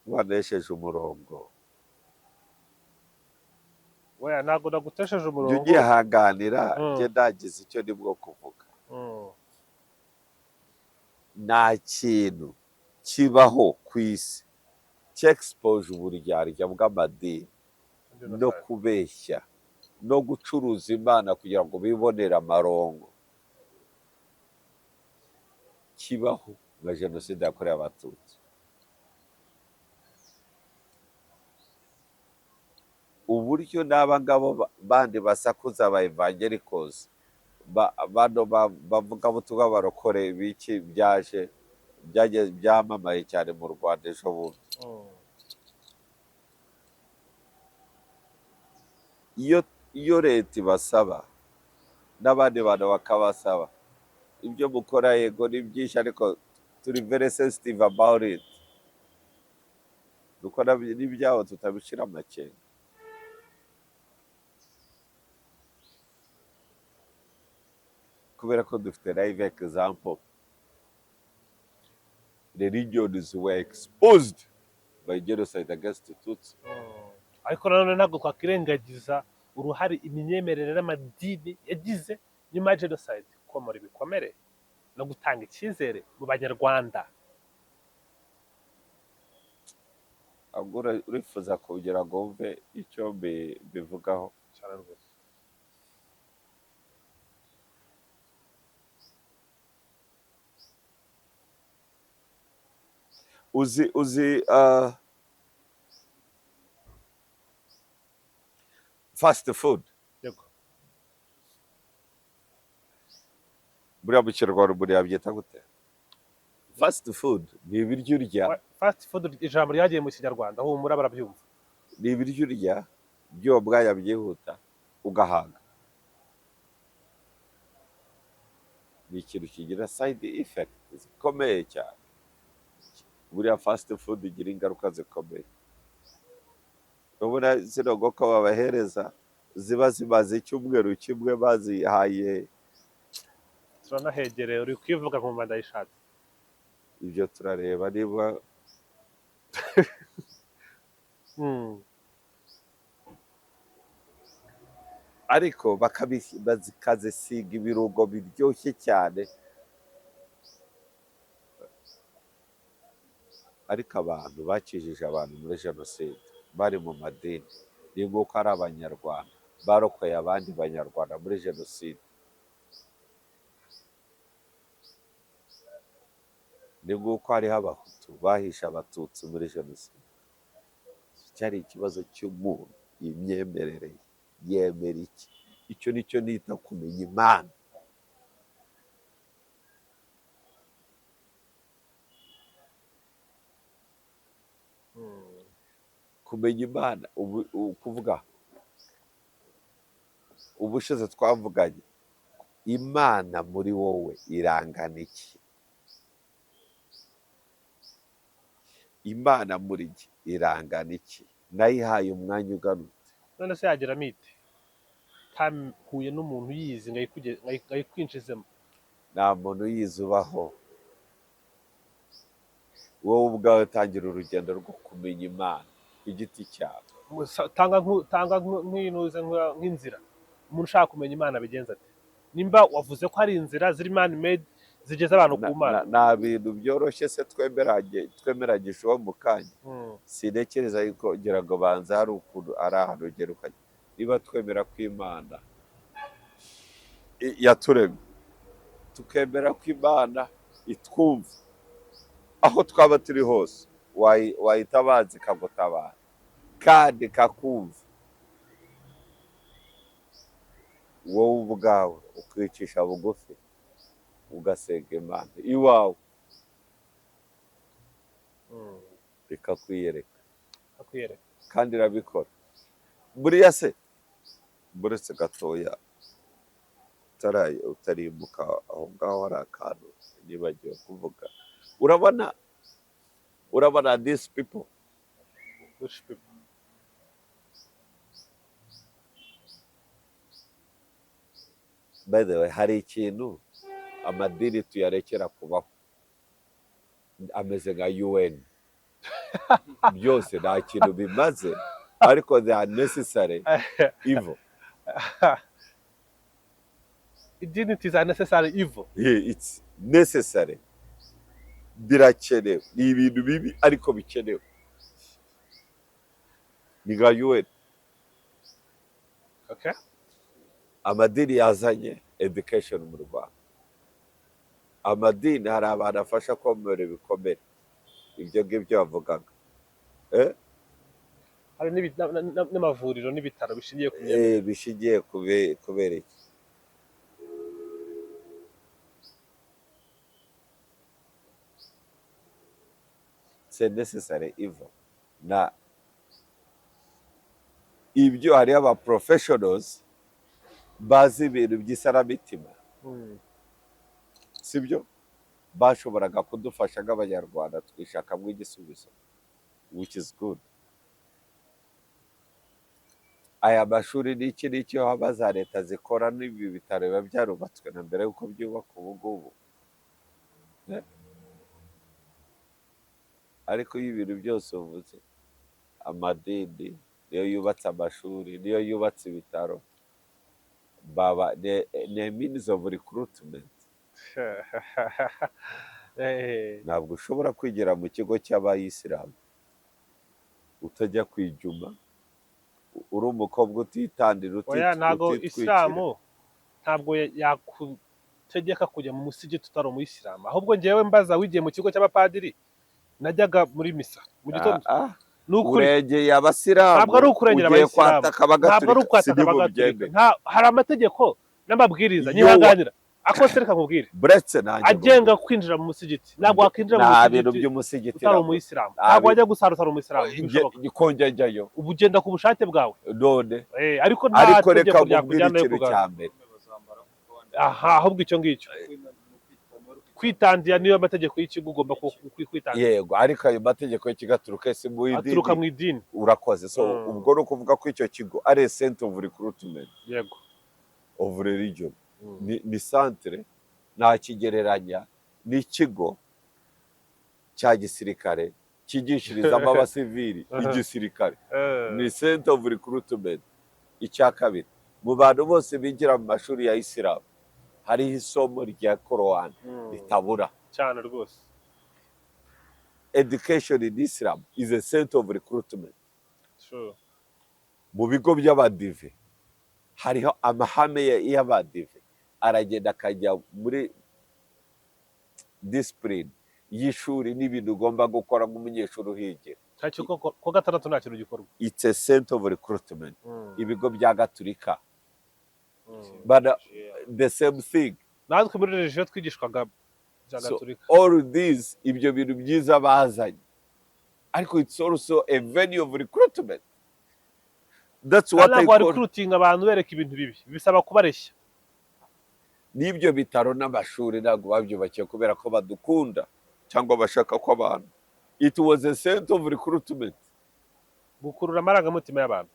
Banesheje umurongo. Oya, ntabwo nagutesheje Jya umurongo. ugihanganira, njye ndagize icyo ndimo kuvuga. Nta kintu kibaho ku isi cyexpose uburyarya bw'amadini no kubeshya no gucuruza Imana kugira ngo bibonere amarongo kibaho nka jenoside yakorewe Abatutsi. Uburyo n'aba ngabo bandi basakuza aba evangelicals, bano bavugabutumwa barokore biki byaje byamamaye cyane mu Rwanda ejo bundi. Iyo leta ibasaba n'abandi bantu bakabasaba, ibyo mukora yego ni byinshi, ariko turi very sensitive about it, nuko n'ibyabo tutabishira amakenga. Kubera ko dufite live example, religions were exposed by genocide against Tutsi. Ariko nanone ntabwo twakwirengagiza uruhare imyemerere n'amadini yagize nyuma ya genocide, komora ibikomere no gutanga icyizere mu Banyarwanda. Ahubwo urifuza kugira ngo wumve icyo mbivugaho? Cyane rwose. Uzi fast food? Yego. Buriya mu Kinyarwanda umuntu yabyita gute? Fast food ni ibiryo urya. Fast food, ijambo ryagiye mu Kinyarwanda, humura barabyumva. Ni ibiryo urya by'uwo mwanya byihuta ugahaga. Ni ikintu kigira side effect zikomeye cyane. Buriya fast food igira ingaruka zikomeye. Urabona zino nkoko babahereza ziba zimaze icyumweru kimwe bazihaye. Turanahegereye, uri kwivuga nkumva ndayishatse. Ibyo turareba niba Ariko bakazisiga ibirungo biryoshye cyane, ariko abantu bakijije abantu muri jenoside bari mu madini, ni nk'uko ari Abanyarwanda barokoye abandi Banyarwanda muri jenoside, ni nk'uko hariho Abahutu bahishe Abatutsi muri jenoside. Cyari ikibazo cy'umuntu, imyemerere ye, yemera iki? Icyo ni cyo nita kumenya Imana. Kumenya Imana, ubu kuvuga ubushize twavuganye, Imana muri wowe irangana iki? Imana muri jye irangana iki? Nayihaye umwanya ugarutse. None se yagira mite ntahuye n'umuntu uyizi ngo ayikwinjizemo? Nta muntu uyizi ubaho. Wowe ubwawe tangira urugendo rwo kumenya Imana ku giti cyawe. Tanga nk'inuze nk'inzira umuntu ushaka kumenya Imana abigenza ate, nimba wavuze ko hari inzira ziri man made zigeza abantu ku Mana. Nta bintu byoroshye se twemeranyije uwo mu kanya? Sintekereza yuko ngira ngo banza hari ukuntu ari ahantu ugera ukajya. Niba twemera ko Imana yaturemye, tukemera ko Imana itwumva aho twaba turi hose, wayitabaza ikagutabara kandi ikakumva, wowe ubwawe ukicisha bugufi ugasenga Imana iwawe, ikakwiyereka. Akwiyereka. Kandi irabikora. Buriya se buretse gatoya, Utarimuka aho ngaho, hari akantu nibagiwe kuvuga. Urabona these people, Which people? By the way, hari ikintu amadini tuyarekera kubaho, ameze nka UN, byose nta kintu bimaze, ariko they are necessary evil. Idini is a necessary evil. Yeah, it's necessary, birakenewe. Ni ibintu bibi ariko bikenewe, ni nka UN. Amadini yazanye education mu Rwanda. Amadini hari abantu afasha komora ibikomere, ibyo ngibyo bavugaga. Hari n'amavuriro n'ibitaro bishingiye ku myemere. Bishingiye kubera iki? It's a necessary evil. Na ibyo hariho aba professionals bazi ibintu by'isanamitima, sibyo? Bashoboraga kudufasha nk'Abanyarwanda twishakamo igisubizo, which is good. Aya mashuri n'iki n'icyo haba za leta zikora, n'ibi bitaro biba byarubatswe na mbere y'uko byubakwa ubu ngubu. Ariko iyo ibintu byose uvuze, amadini niyo yubatse amashuri, niyo yubatse ibitaro, baba ni means of recruitment. Ntabwo ushobora kwigira mu kigo cy'Abayisilamu utajya kwijuma, uri umukobwa utitandira, Oya, ntabwo utitwikira. Isilamu ntabwo yakutegeka kujya mu musigiti utari umuyisilamu. Ahubwo ngewe mbaza, wigiye mu kigo cy'abapadiri, najyaga muri misa mu gitondo. Ah, ah, Ni ukuri. Urengeye Abasilamu. Ntabwo ari ukurengera Ugiye Abayisilamu. kwataka Ntabwo ari Abagatulika. ukwataka Sinibubyemere. Abagatulika. Hari amategeko n'amabwiriza Yo. nyihanganira ako se, reka nkubwire, Buretse nanjye agenga kwinjira mu musigiti. Ntabwo wakwinjira mu nta bintu musigiti by'umusigiti utari ntabwo. umuyisilamu. Nta Ntabwo wajya gusara utari umuyisilamu, ntibishoboka. Ko njya njyayo. Uba ugenda ku bushake bwawe. None Ariko nta ariko reka tegeko nkubwire ryakujyanayo ikintu kuganira. cya mbere. Aha, ahubwo icyo ngicyo kwitangira, niyo amategeko y'ikigo ugomba kwitangira. Yego, ariko ayo mategeko y'Ikigaturika si mu Aturuka idini? mu idini. Urakoze. So ubwo ni ukuvuga ko icyo kigo ari a center of recruitment Yego. of religion. Ni centre ntakigereranya n'ikigo cya gisirikare cyigishirizamo abasivili igisirikare. Ni center of recruitment. Icya kabiri, mu bantu bose bigira mu mashuri ya Isilamu hariho isomo rya Korowani ritabura. Cyane rwose. Education in Islam is a center of recruitment. Sure. Mu bigo by'Abadive hariho amahame y'Abadive, aragenda akajya muri discipline y'ishuri n'ibintu ugomba gukora nk'umunyeshuri uhigira. Ntacyo, kuwa gatandatu nta kintu gikorwa. It's a center of recruitment. Ibigo bya Gaturika, but the same thing. Natwe muri religion twigishwaga bya So, Gaturika. all these, ibyo bintu byiza bazanye, ariko it's also a venue of recruitment. That's what I Ntabwo call recruiting abantu bereka ibintu bibi, bisaba kubareshya. N'ibyo bitaro n'amashuri ntabwo babyubakiye kubera ko badukunda cyangwa bashaka ko abantu. It was a center of recruitment. Gukurura amarangamutima y'abantu.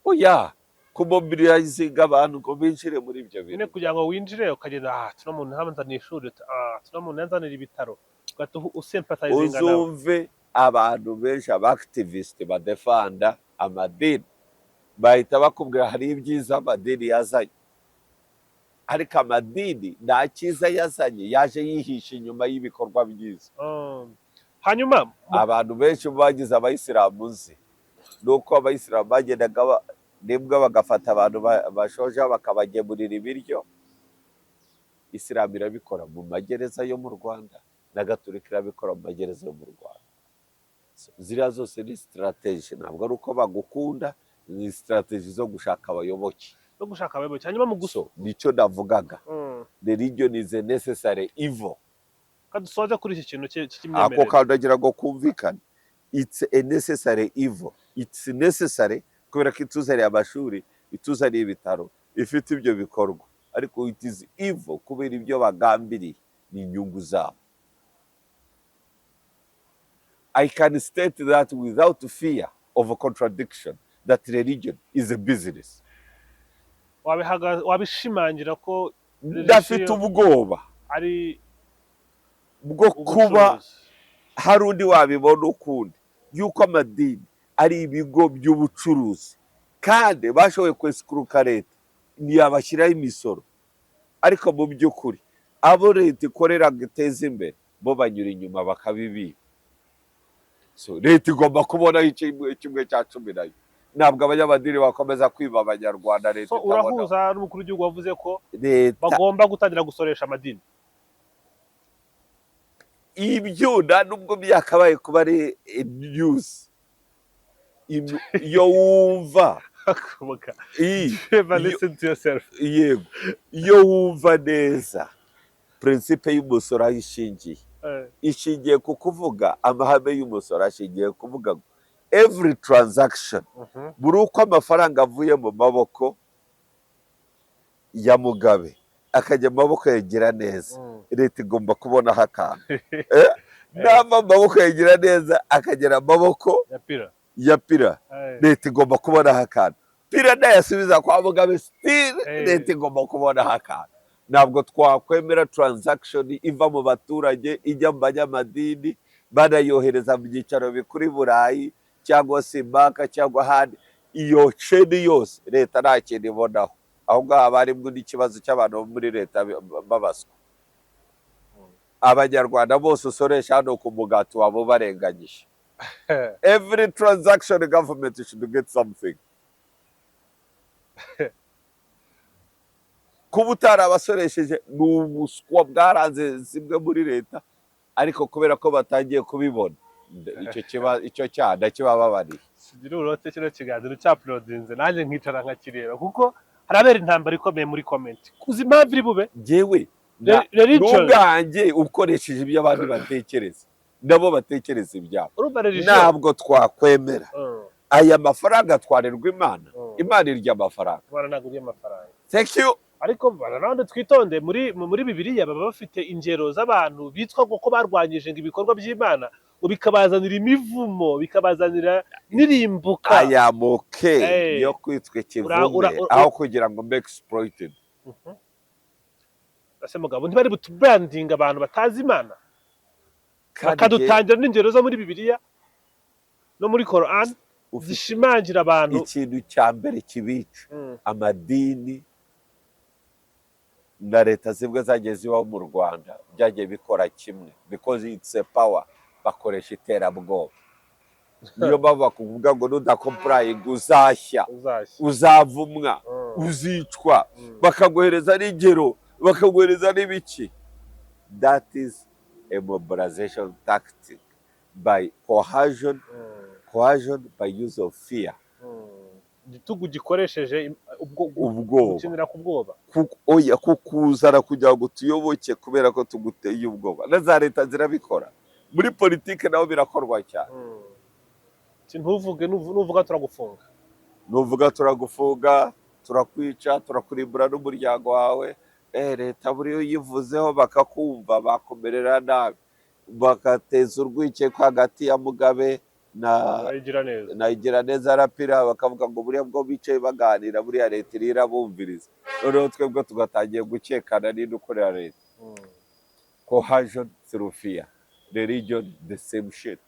Oya, kumobilizinga abantu ngo binjire muri ibyo Nyine bintu. kugira ngo winjire, ukagenda, ah, tuno muntu ntanzanira ishuri, ah, tuno muntu yanzanira ibitaro, ugahita usympathizinga nawe. Uzumve abantu benshi, aba activist badefanda amadini, bahita bakubwira hari ibyiza amadini yazanye, ariko amadini nta cyiza yazanye, yaje yihisha inyuma y'ibikorwa byiza. Hanyuma Abantu benshi bagize Abayisilamu nzi, ni uko Abayisilamu bagendaga nibwo bagafata abantu bashoje bakabagemurira ibiryo. Isilamu irabikora mu magereza yo mu Rwanda, na Gaturika irabikora mu magereza yo mu Rwanda. So, ziriya zose ni strategy, ntabwo ari uko bagukunda, ni strategy zo gushaka abayoboke. No gushaka abayoboke. Hanyuma mu gusa So nicyo navugaga, religion is a necessary evil. Dusoze kuri iki kintu Ako cy'imyemerere. kandagira ngo kumvikane, it's a necessary evil. It's necessary kubera ko ituzaniye amashuri, ituzaniye ibitaro, ifite ibyo bikorwa. Ariko it is evil kubera ibyo bagambiriye ni inyungu zabo. I can state that without fear of a contradiction, that religion is a business. Wabishimangira ko Ndafite ubwoba ari bwo kuba ubucuruzi. Hari undi wabibona ukundi, yuko amadini ari ibigo by'ubucuruzi, kandi bashoboye kwesikuruka leta, ntiyabashyiraho imisoro, ariko mu by'ukuri abo leta ikorera ngo iteze imbere, bo banyura inyuma bakabibiba. So leta igomba kubonaho kimwe cya cumi nayo. Ntabwo abanyamadini bakomeza kwiba Abanyarwanda leta So itabona. urahuza n'umukuru w'igihugu wavuze ko Leta bagomba gutangira gusoresha amadini? Ibyo nta nubwo byakabaye kuba ari news iyo wumva Ever listen to yourself. Yego, iyo wumva neza principe y'umusoro aho ishingiye, ishingiye ku kuvuga amahame y'umusoro ashingiye kuvuga ngo every transaction, buri uko amafaranga avuye mu maboko ya Mugabe akajya mu maboko ya Giraneza, leta igomba kubonaho akantu. Nava mu maboko ya Giraneza akagera mu maboko ya Pira, ya Pira, leta igomba kubonaho akantu. Pira nayasubiza kwa Mugabe, still leta igomba kubonaho akantu. Ntabwo twakwemera transaction iva mu baturage ijya mu banyamadini, banayohereza mu byicaro bikuru i Burayi cyangwa se banka cyangwa ahandi. Iyo chain yose leta nta kintu ibonaho. Aho ngaho haba harimo n'ikibazo cy'abantu bo muri leta babaswa. Abanyarwanda bose usoresha hano ku mugati waba ubarenganyije. Every transaction, government should get something. Kuba utarabasoresheje ni ubuswa bwaranze zimwe muri leta, ariko kubera ko batangiye kubibona, icyo cyaha ndakibababariye. Sigira urote kino kiganiro cyauploadinze, nanjye nkicara nkakireba, kuko harabera intambara ikomeye muri comment. Kuzi impamvu iri bube? Njyewe Religion. n'ubwanjye ukoresheje ibyo abandi batekereza, nabo batekereza ibyabo. Urumva religion. Ntabwo twakwemera aya mafaranga atwarirwa Imana. Imana irya amafaranga? Imana ntabwo irya amafaranga. Thank you. Ariko nanone twitonde, muri Bibiliya baba bafite ingero z'abantu bitwa ngo ko barwanyije ngo ibikorwa by'Imana, ngo bikabazanira imivumo, bikabazanira n'irimbuka. Aya moke yo kwitwa ikivume aho kugira ngo mbe exploited. Ese mugabo, ntibari butubrandinga abantu batazi Imana, Kandi bakadutangira n'ingero zo muri Bibiliya no muri Koran ufite zishimangira abantu? Ikintu cya mbere kibica, amadini na leta zimwe zagiye zibaho mu Rwanda byagiye bikora kimwe, because it's a power. Bakoresha iterabwoba. Niyo mpamvu bakuvuga ngo nudacomplyinga uzashya, Uzashya. uzavumwa, uzicwa. Bakaguhereza n'ingero, bakaguhereza n'ibiki. That is a mobilization tactic by coercion, coercion by use of fear. Igitugu gikoresheje ubwo Ubwoba. Gukinira ku bwoba. Oya, kukuzana kugira ngo tuyoboke kubera ko tuguteye ubwoba. Na za leta zirabikora, muri politiki nabo birakorwa cyane. Ati ntuvuge, nuvuga turagufunga. Nuvuga turagufunga, turakwica, turakurimbura n'umuryango wawe. Leta buriyo uyivuzeho bakakumva, bakumerera nabi, bagateza urwikekwe hagati ya Mugabe na Ayigira neza. na Igiraneza Rapira, bakavuga ngo buriya bwo bicaye baganira, buriya leta iriho irabumviriza. Noneho twebwe tugatangiye gukekana n'indi ukorera leta. Coercion through fear. Religion, the same shit.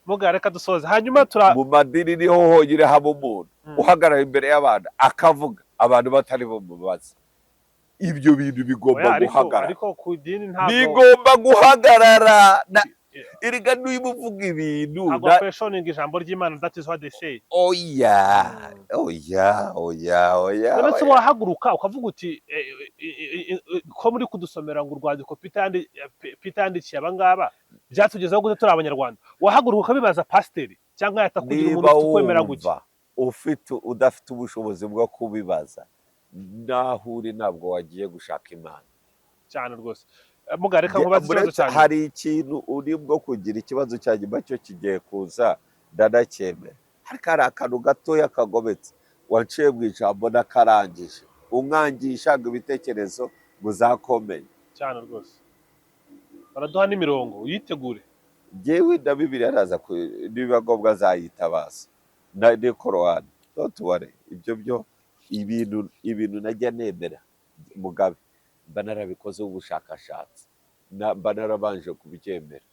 Muga, reka dusoze, hanyuma tura Mu madini niho honyine haba umuntu uhagarara imbere y'abantu akavuga, abantu batari bumubaze. Ibyo bintu bigomba Oya, ariko guhagarara. Ariko ku idini ntabwo Bigomba guhagarara. Erega niba uvuga ibintu ntabwo questioning ijambo ry'Imana, that is what they say. Oya, oya, oya, oya. Uretse Oya. wahaguruka ukavuga uti ko muri kudusomera ngo urwandiko Peter yandikiye abangaba byatugezeho gute turi Abanyarwanda? Wahaguruka ukabibaza pasiteri cyangwa yatakugira umuntu Niba ufite ukwemera gutya. wumva ufite udafite ubushobozi bwo kubibaza, naho uri ntabwo wagiye gushaka Imana. Cyane rwose. Muga, reka nkubaze ikibazo Uretse cya nyuma. hari ikintu uri bwo kugira ikibazo cya nyuma cyo kigiye kuza, ndanacyemera, ariko hari akantu gatoya kagobetse. Wanciye mu ijambo n'akarangije umwangisha ngo ibitekerezo muzakomeye. Cyane rwose, baraduha n'imirongo, uyitegure. Njyewe na Bibiliya araza nibiba ngombwa azayitabaza na ni Korowani, don't worry. Ibyo byo ibintu najya nemera, Mugabe, mba narabikozeho ubushakashatsi, mba narabanje kubyemera.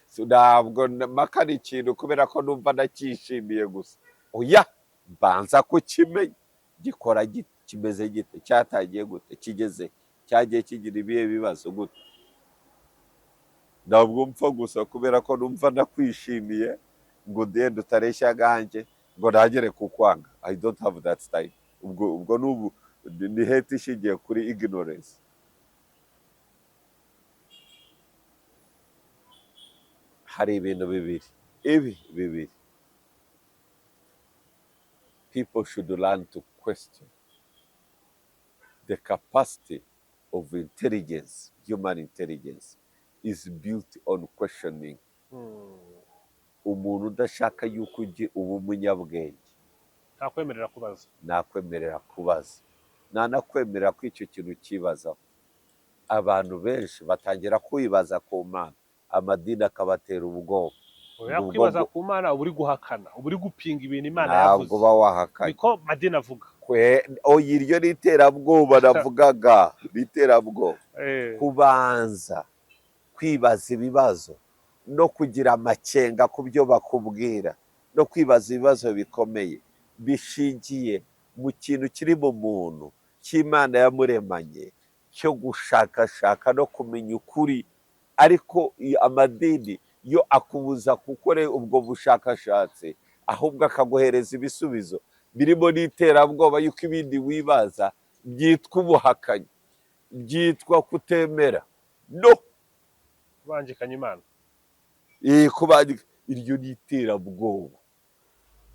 So, ntabwo mpakana ikintu kubera ko numva nacyishimiye gusa, oya, mbanza kukimenya: gikora gite, kimeze gite, cyatangiye gute, kigeze, cyagiye kigira ibihe bibazo gute. Ntabwo mpfa gusa kubera ko numva nakwishimiye ngo ndende utareshya aganjye ngo ntagere kukwanga. I don't have that time. Ubwo n'ubu ni hate ishingiye kuri ignorance. Hari ibintu bibiri, ibi bibiri: people should learn to question. The capacity of intelligence, human intelligence, is built on questioning. Umuntu udashaka yuko ujya uba umunyabwenge ntakwemerera kubaza. Nakwemerera kubaza, ntanakwemerera ko icyo kintu ukibazaho. Abantu benshi batangira kwibaza ku Mana, amadini akabatera ubwoba. Oya, Ubwo kwibaza ku Mana uba uri guhakana, uba uri gupinga ibintu Imana ntabwo yavuze. uba wahakanye. Niko madini avuga. Oya, iryo ni iterabwoba navugaga, ni iterabwoba. Kubanza kwibaza ibibazo no kugira amakenga ku byo bakubwira no kwibaza ibibazo bikomeye bishingiye mu kintu kiri mu muntu cy'Imana yamuremanye cyo gushakashaka no kumenya ukuri. Ariko amadini yo akubuza gukora ubwo bushakashatsi, ahubwo akaguhereza ibisubizo birimo n'iterabwoba yuko ibindi wibaza byitwa ubuhakanyi, byitwa kutemera no kubangikanya Imana. Kubandika iryo ni iterabwoba.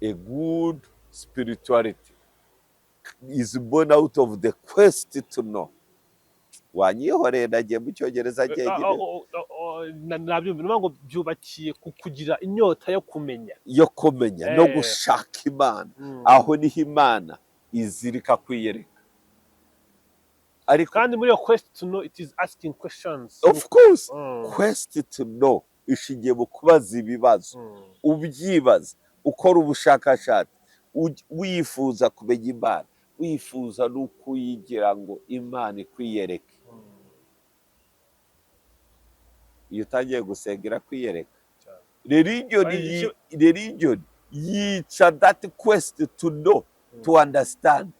A good spirituality is born out of the quest to know. Wanyihoreye, nagiye mu Cyongereza jyenyine. Nabyumva, ni ukuvuga ngo byubakiye ku kugira inyota yo kumenya. Yo kumenya no gushaka Imana. Aho niho Imana izirika kwiyereka, ariko Kandi muri iyo quest to know, it is asking questions. Of course. Quest to know ishingiye mu kubaza ibibazo, ubyibaza, ukora ubushakashatsi, wifuza kumenya Imana, wifuza no kuyigira ngo Imana ikwiyereke. Iyo utangiye gusenga irakwiyereka. Cyane. Religion Ay, religion yica that quest to know, to understand,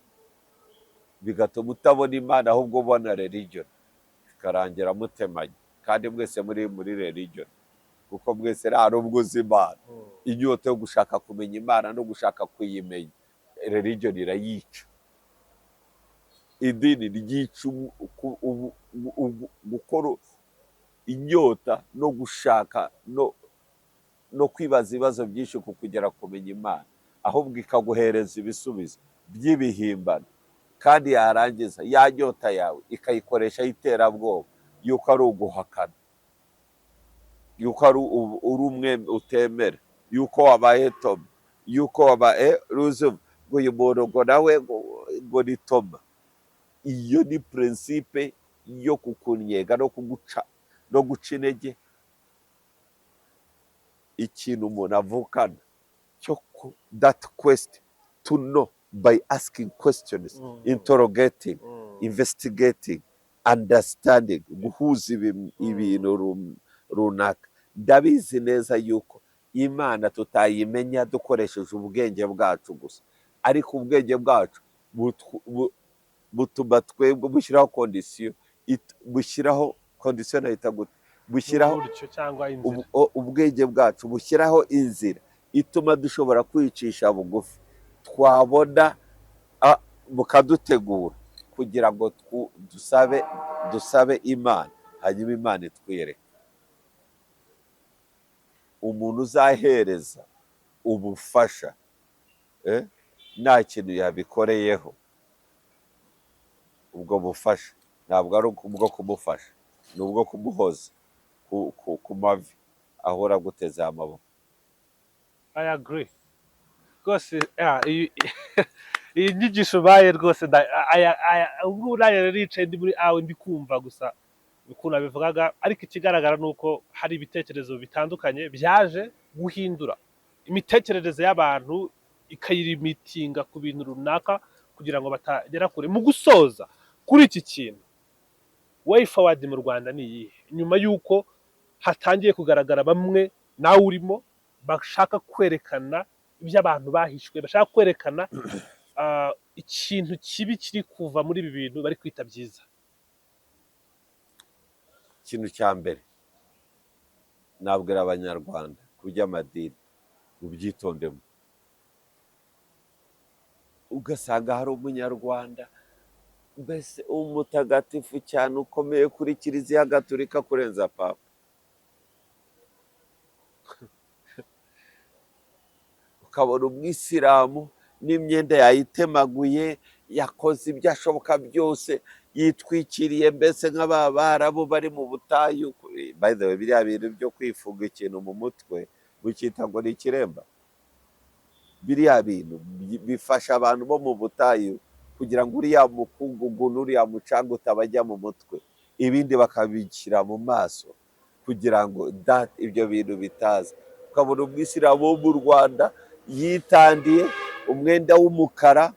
bigatuma utabona Imana ahubwo ubona religion, bikarangira mutemanye kandi mwese muri muri religion, kuko mwese nta n'ubwo uzi Imana. Inyota yo gushaka kumenya Imana no gushaka kuyimenya, religion irayica. Idini ryica gukora inyota no gushaka no kwibaza ibibazo byinshi ku kugera kumenya Imana, ahubwo ikaguhereza ibisubizo by'ibihimbano, kandi yarangiza ya nyota yawe ikayikoresha iterabwoba yuko ari uguhakana, yuko ari uri umwe utemera, yuko wabaye Toma, yuko wabaye ruzuba, ngo uyu muntu ngo nawe ngo ni Toma. Iyo ni principe yo kukunyega no kuguca no guca intege ikintu umuntu avukana cyo that quest to know by asking questions, interrogating, investigating, understanding, guhuza ibintu runaka. Ndabizi neza yuko Imana tutayimenya dukoresheje ubwenge bwacu gusa, ariko ubwenge bwacu butuma twebwe bushyiraho condition, bushyiraho condition nahita gute, bushyiraho uburyo cyangwa inzira. Ubwenge bwacu bushyiraho inzira ituma dushobora kwicisha bugufi, twabona bukadutegura kugira ngo dusabe Imana, hanyuma Imana itwereke. Umuntu uzahereza ubufasha nta kintu yabikoreyeho, ubwo bufasha ntabwo ari ubwo kumufasha, ni ubwo kumuhoza ku mavi ahora aguteze amaboko. I agree. Rwose iyi nyigisho baye rwose, ubwo nanjye rero nicaye ndi muri awe, ndi kumva gusa ukuntu abivugaga. Ariko ikigaragara ni uko hari ibitekerezo bitandukanye byaje guhindura imitekerereze y'abantu, ikayilimitinga ku bintu runaka kugira ngo batagera kure. Mu gusoza kuri iki kintu, way forward mu Rwanda ni iyihe, nyuma y'uko hatangiye kugaragara bamwe, nawe urimo, bashaka kwerekana ibyo abantu bahishwe, bashaka kwerekana ikintu kibi kiri kuva muri ibi bintu bari kwita byiza? Ikintu cya mbere nabwira Abanyarwanda ku by'amadini, mubyitondemo. Ugasanga hari Umunyarwanda mbese umutagatifu cyane, ukomeye kuri Kiliziya Gatolika kurenza Papa. Ukabona Umwisilamu n'imyenda yayitemaguye, yakoze ibyo ashoboka byose, yitwikiriye mbese nk'aba Barabu bari mu butayu. By the way, biriya bintu byo kwifunga ikintu mu mutwe mucyita ngo ni ikiremba, biriya bintu bifasha abantu bo mu butayu kugira ngo uriya mukungugu n'uriya mucanga utabajya mu mutwe, ibindi bakabishyira mu maso kugira ngo ibyo bintu bitaza. Ukabona Umwisilamu wo mu Rwanda yitandiye umwenda w'umukara,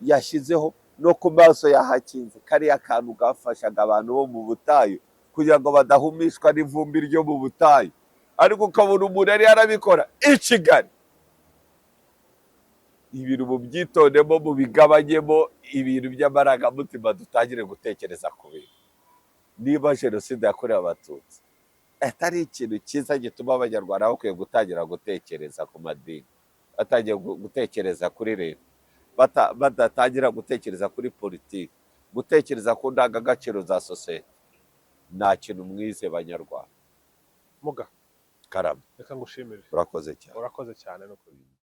yashyizeho no ku maso yahakinze kariya kantu gafashaga abantu bo mu butayu kugira ngo badahumishwa n'ivumbi ryo mu butayu. Ariko ukabona umuntu yari yarabikora i Kigali. Ibintu mubyitondemo, mubigabanyemo ibintu by'amarangamutima, dutangire gutekereza ku bintu. Niba Jenoside yakorewe Abatutsi atari ikintu cyiza gituma Abanyarwanda bakwiye gutangira gutekereza ku madini, batangiye gutekereza kuri leta, badatangira gutekereza kuri politiki, gutekereza ku ndangagaciro za sosiyete, nta kintu mwize, Banyarwanda. Muga. Karame. Reka ngushimire. Urakoze cyane. Urakoze cyane n'ukuri.